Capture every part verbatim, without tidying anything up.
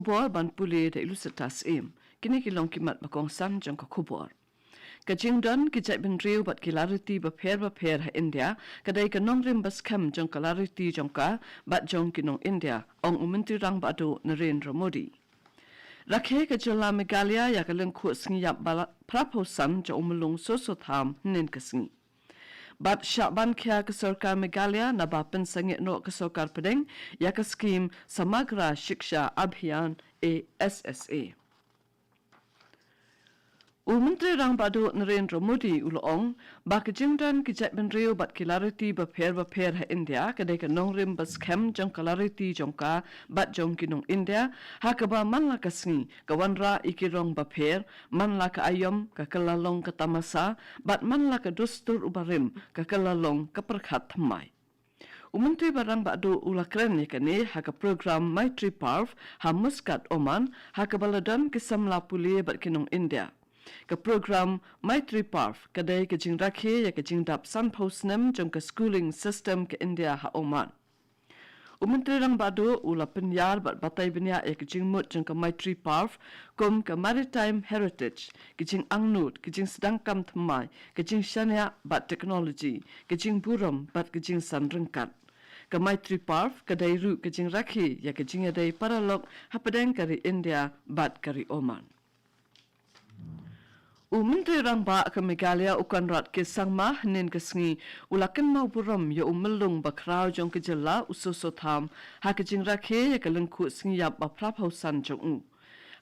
Khubor ban pule da i Lucetta Syiem. Kine ki long ki mat ba kongsan jong ka khubor. Ka jingdon ki jaitbynriew bad ki lariti bapher bapher ha India ka dei ka nongrim ba skhem jong ka lariti jong ka bad jong ki nong India, ong u Myntri Rangbah Duh Narendra Modi. Rakhe ka jylla Meghalaya ïa ka lyngkhuh sngi ïap ba la-, phra phew san jong u myllung Soso Tham hynnin ka sngi. Bad shah ban khia ka sorkar Meghalaya naba pynsangeh noh ka sorkar pdeng ïa ka skhim Samagra Shiksha Abhiyan, A S S A. U Myntri Rangbah Duh Narendra Modi u la ong ba ka jingdon ki jaitbynriew bad ki lariti bapher bapher ha India ka dei ka nongrim ba skhem jong ka lariti jong ka bad jong ki nong India, ha kaba man la ka sngi ka wanrah ïa ki rong bapher, man la ka aïom ka kylla long ka tamasa, bad man la ka dustur u barim ka kylla long ka pyrkhat thymmai. U Myntri ba Rangbah Duh u la kren ïa kane ha ka program Maitri Parv ha Muscat, Oman, ha kaba la don ki samla pule bad ki nong India. Ka program Maitri Parv ka dei ka jingrakhe ïa ka jingdap san phew snem jong ka schooling system ka India ha Oman. U Myntri Rangbah Duh u la pynïar bad batai bniah ïa ka jingmut jong ka Maitri Parv kum ka maritime heritage, ka jingangnud, ka jingsdang kam thymmai, ka jingshaniah bad technology, ka jingburom bad ka jingsan ryngkat. Ka Maitri Parv ka dei ruh ka jingrakhe ïa ka jingïadei paralok hapdeng ka ri India bad ka ri Oman. U Myntri Rangbah ka Meghalaya u Conrad K Sangma hynnin ka sngi u la kynmaw burom ïa u myllung ba khraw jong ka jylla u Soso Tham ha ka jingrakhe ïa ka lyngkhuh sngi ïap ba phra phew san jong u.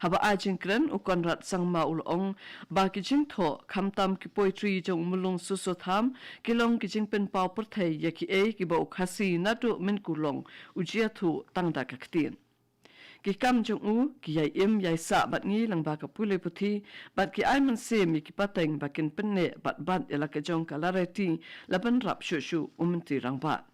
Haba ai jingkren u Conrad Sangma u la ong ba ki jingthoh khamtam ki poetry jong u myllung Soso Tham ki long ki jingpynpaw pyrthei ïa kiei kiba u Khasi naduh mynkulong u jia thuh tang da ka ktien. Ki kam jong u ki ïai im ïai sah bad ngi lyngba ka pule puthi bad ki ai mynsiem ïa ki pateng ba kin pynneh bad bat ïa la ka jong ka lariti la bynrap shuh shuh, u Myntri Rangbah.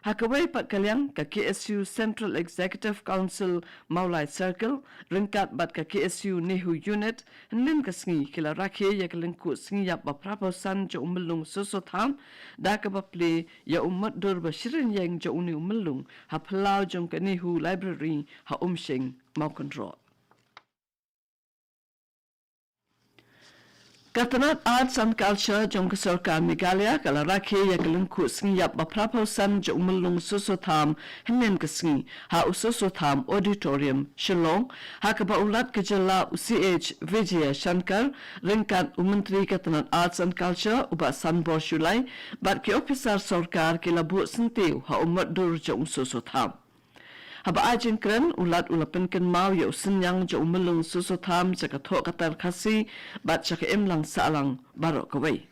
Ha kawei pat ka liang, ka K S U Central Executive Council Mawlai Circle ryngkat bad ka K S U NEHU Unit hynnin ka sngi ki la rakhe ïa ka lyngkhuh sngi ïap ba phra phew san jong u myllung Soso Tham da kaba plie ïa u mutdur ba shirynieng jong une u myllung ha phyllaw jong ka NEHU Library ha Umshing, Mawkynroh. Ka tnat Arts and Culture jong ka sorkar Meghalaya ka la rakhe ïa ka lyngkhuh sngi ïap ba phra phew san jong u myllung Soso Tham hynnin ka sngi ha u Soso Tham Auditorium, Shillong, ha kaba u Lat ka jylla u C H Vijayashankar ryngkat u Myntri ka tnat Arts and Culture u Bah Sanbor Shullai bad ki ophisar sorkar ki la buh syntiew ha u mutdur jong u Soso Tham. Haba ai jingkren, u Lat u la pynkynmaw ïa u synñiang jong u myllung Soso Tham sha ka thoh ka tar Khasi bad sha ka imlang sahlang baroh kawei.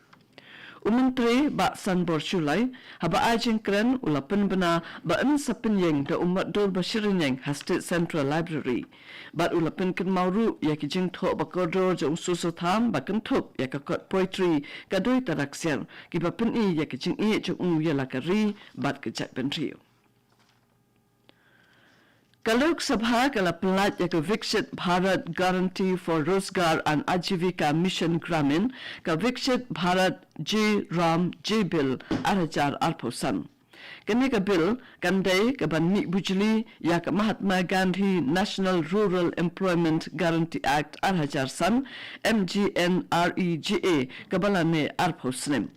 U Myntri Bah Sanbor Shullai, haba ai jingkren u la pynbna ba yn sa pynïeng da u mutdur ba shirynieng ha State Central Library. Bad u la pynkynmaw ruh ïa ki jingthoh ba kordor jong u Soso Tham ba kynthup ïa ka kot poetry Ka Doi Tara Ksiar kiba pyni ïa ka jingïeit jong u ïa la ka ri bad ka jaitbynriew. Ka Lok Sabha ka la pynlait ïa ka Viksit Bharat Guarantee for Rozgar and Ajivika Mission Gramin, ka Viksit Bharat G RAM G Bill ar hajar arphew san. Kane ka bill kan dei kaban mih bujli ïa ka Mahatma Gandhi National Rural Employment Guarantee Act ar hajar san, M G N R E G A, kaba la neh arphew snem.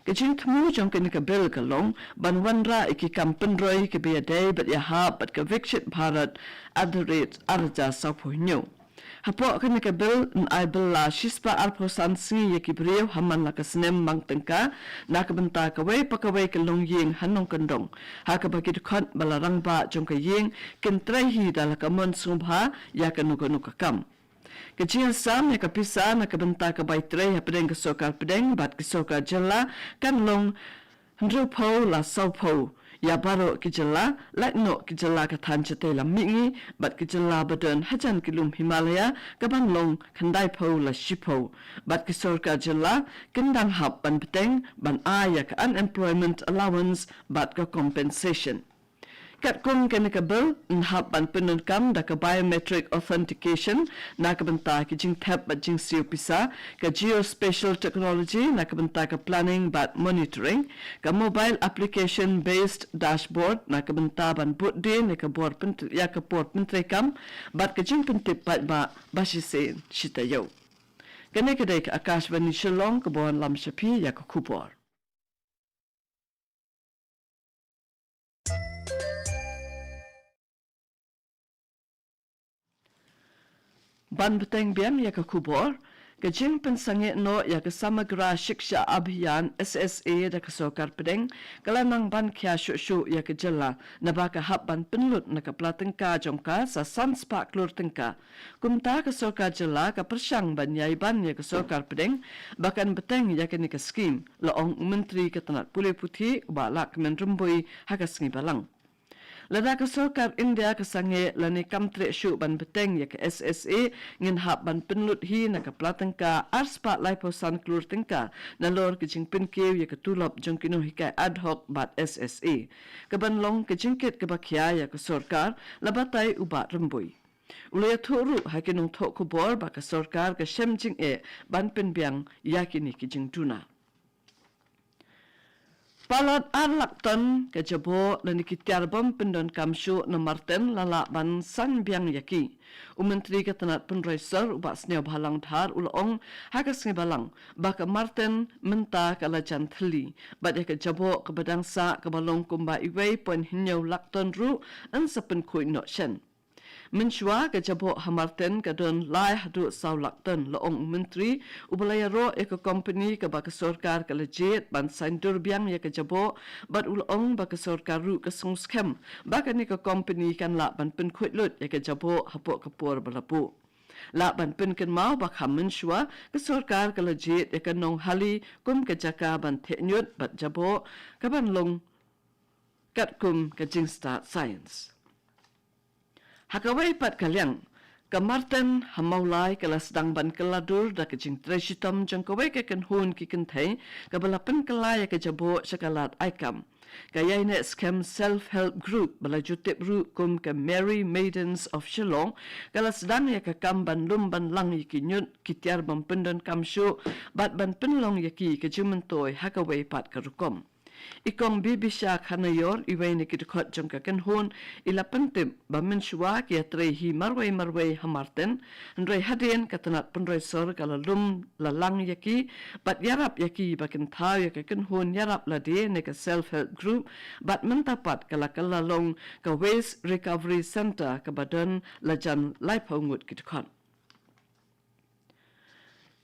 Ka jingthmu jong kane ka bill ka long ban wanrah ïa ki kam pynroi kiba ïadei bad ïahap bad ka Viksit Bharat at the rate ar hajar sawphew hynñiew. Hapoh kane ka bill yn ai bylla shispah arphew san sngi ïa ki briew ha man la ka snem mang tyngka na ka bynta kawei pa kawei ka longïing ha nongkyndong, ha kaba ki dkhot ba la rangbah jong ka ïing kin trei hi da la ka mon sngewbha ïa kano kano ka kam. Ka jingïasam ïa ka pisa na ka bynta ka bai trei hapdeng ka sorkar pdeng bad ka sorkar jylla kan long hynriewphew la sawphew ïa baroh ki jylla, lait noh ki jylla ka thaiñ shatei lam mihngi bad ki jylla ba don hajan ki lum Himalaya kaban long khyndaiphew la shiphew, bad ki sorkar jylla kin dang hap ban bteng ban ai ïa ka unemployment allowance bad ka compensation. Katkum kane ka bill, yn hap ban pyndonkam da ka biometric authentication na ka bynta ki jingthep bad jingsiew pisa, ka geospatial technology na ka bynta ka planning bad monitoring, ka mobile application based dashboard na ka bynta ban bud die ne ka bor pynt-, ïa ka por pyntreikam, bad ka jingpyntip paidbah ba shisien shi taïew. Kane ka dei ka Akashvani Shillong kaba wanlam sha phi ïa ka khubor. Ban bteng biang ïa ka khubor, ka jingpynsangeh noh ïa ka Samagra Shiksha Abhiyan, S S A, da ka sorkar pdeng, ka la nang ban khia shuh shuh ïa ka jylla, naba ka hap ban pynlut na ka pla tyngka jong ka sa san spah klur tyngka. Kumta ka sorkar jylla ka pyrshang ban ïai ban ïa ka sorkar pdeng, ba kan bteng ïa kane ka skim, la ong u Myntri ka tnat pule puthi, u Bah Lahkmen Rymbui, ha ka sngi Balang. Lada ka sorkar India ka sangeh lane kam treh shuh ban bteng ïa ka S S A, ngin hap ban pynlut hi na ka pla tyngka ar spah laiphew san klur tyngka, nalor ka jingpynkiew ïa ka tulop jong ki nonghikai ad hoc bad S S A. Ka ban long ka jingkit kaba khia ïa ka sorkar, la batai u Bah Rymbui. U la ïathuh ruh ha ki nongthoh khubor ba ka sorkar ka shem jingeh ban pynbiang ïa kine ki jingduna. Palat ar lak ton ka jaboh lane ki tiar bym pyndonkam shuh na Marten la lah ban san biang ïa ki. U Myntri ka tnat pynroi sor u Bah Sniawbhalang Dhar u la ong ha ka sngi Balang ba ka Marten mynta ka la jan thylli, bad ïa ka jaboh kaba dang sah kaba long kumba iwei point hynñiew lak ton ruh yn sa pynkhuid noh shen. Mynshuwa ka jaboh ha Marten ka don lai haduh saw lak ton, la ong u Myntri, uba la ïaroh ïa ka kompani kaba ka sorkar ka la jied ban saiñdur biang ïa ka jaboh, bad u la ong ba ka sorkar ruh ka sngewskhem ba kane ka kompani kan lah ban pynkhuid lut ïa ka jaboh hapoh ka por ba la buh. Lah ban pynkynmaw ba kham mynshuwa ka sorkar ka la jied ïa ka Nonghali kum ka jaka ban theh ñiut bad jaboh, ka ban long katkum ka jingstad science. Ha kawei pat ka liang, ka Marten ha Mawlai ka la sdang ban kylla dur da ka jingtrei shitom jong kawei ka kynhun ki kynthei kaba la pynkylla ïa ka jaboh sha ka lad ai kam. Ka ïaineh skhem Self Help Group ba la ju tip ruh kum ka Merry Maidens of Shillong, ka la sdang ïa ka kam ban lum ban lang ïa ki ñiut ki tiar bym pyndonkam shuh, bad ban pynlong ïa ki ka jingmyntoi ha kawei pat ka rukom. I Kong Bibisha Khanaior, iwei na ki dkhot jong ka kynhun, i la pyntip ba mynshuwa ki ïatrei hi marwei marwei ha Marten, hynrei hadien ka tnat pynroi sor ka la lum la lang ïa ki, bad ïarap ïa ki ba kin thaw ïa ka kynhun ïarap lade ne ka Self Help Group, bad mynta pat ka la kylla long ka Waste Recovery Centre kaba don la jan laiphew ngut ki dkhot.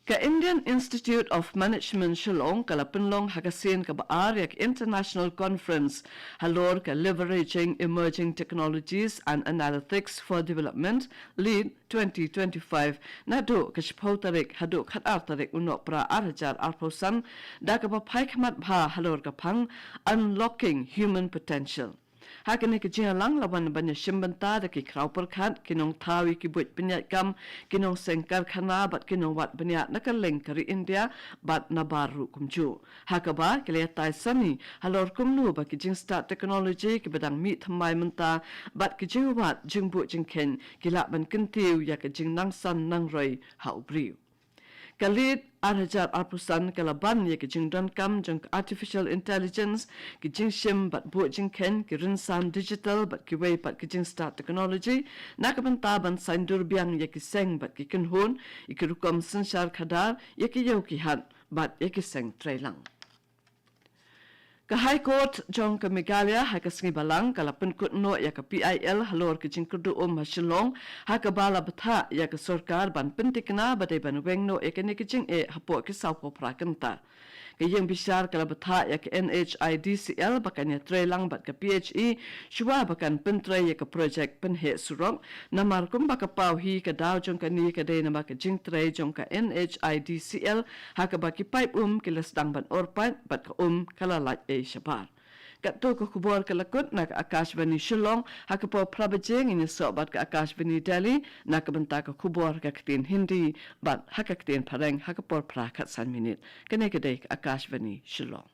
Ka Indian Institute of Management Shillong ka la pynlong ha ka sien kaba ar ïa ka International Conference halor ka Leveraging Emerging Technologies and Analytics for Development, LEAD twenty twenty-five, naduh ka shiphew tarik haduh khatar tarik u Nohprah ar hajar arphew san, da kaba phai khmat bha halor ka phang Unlocking Human Potential. Ha kane ka jingïalang la wan ban ïashim bynta da ki khraw pyrkhat, ki nongthaw ïa ki buit pynïaid kam, ki nongseng karkhana bad ki nongwad bniah na kylleng ka ri India bad nabar ruh kumjuh. Ha kaba ki la ïatai sani halor kumno ba ki jingstad technology kiba dang mih thymmai mynta bad ki jingwad jingbuh jingkheiñ ki lah ban kyntiew ïa ka jingnang san nang roi ha u briew. Ka LEAD ar hajar arphew san ka la ban ïa ka jingdonkam jong ka artificial intelligence, ki jingshim bad buh jingkheiñ, ki rynsan digital bad kiwei pat ki jingstad technology, na ka bynta ban saiñdur biang ïa ki seng bad ki kynhun, ïa ki rukom synshar khadar, ïa ki ïew ki hat bad ïa ki seng treilang. Ka High Court jong ka Meghalaya ha ka sngi Balang ka la pynkut noh ïa ka P I L halor ka jingkyrduh um ha Shillong, ha kaba la bthah ïa ka sorkar ban pyntikna ba dei ban weng noh ïa kane ka jingeh hapoh ki sawphew phra kynta. Ka ïing bishar ka la bthah ïa ka N H I D C L ba kan ïatreilang bad ka P H E shuwa ba kan pyntrei ïa ka projek pynheh surok, namar kumba ka paw hi ka daw jong kane ka dei namar ka jingtrei jong ka N H I D C L ha kaba ki paip um ki la sdang ban or pait bad ka um ka la lait ei shabar. Katto ka khubor ka la kut na ka Akashvani Shillong, ha ka por phra baje ngin ïasoh bad ka Akashvani Delhi na ka bynta ka khubor ka ktien Hindi bad ha ka ktien Phareng ha ka por phra khatsan minit. Kane ka dei ka Akashvani Shillong.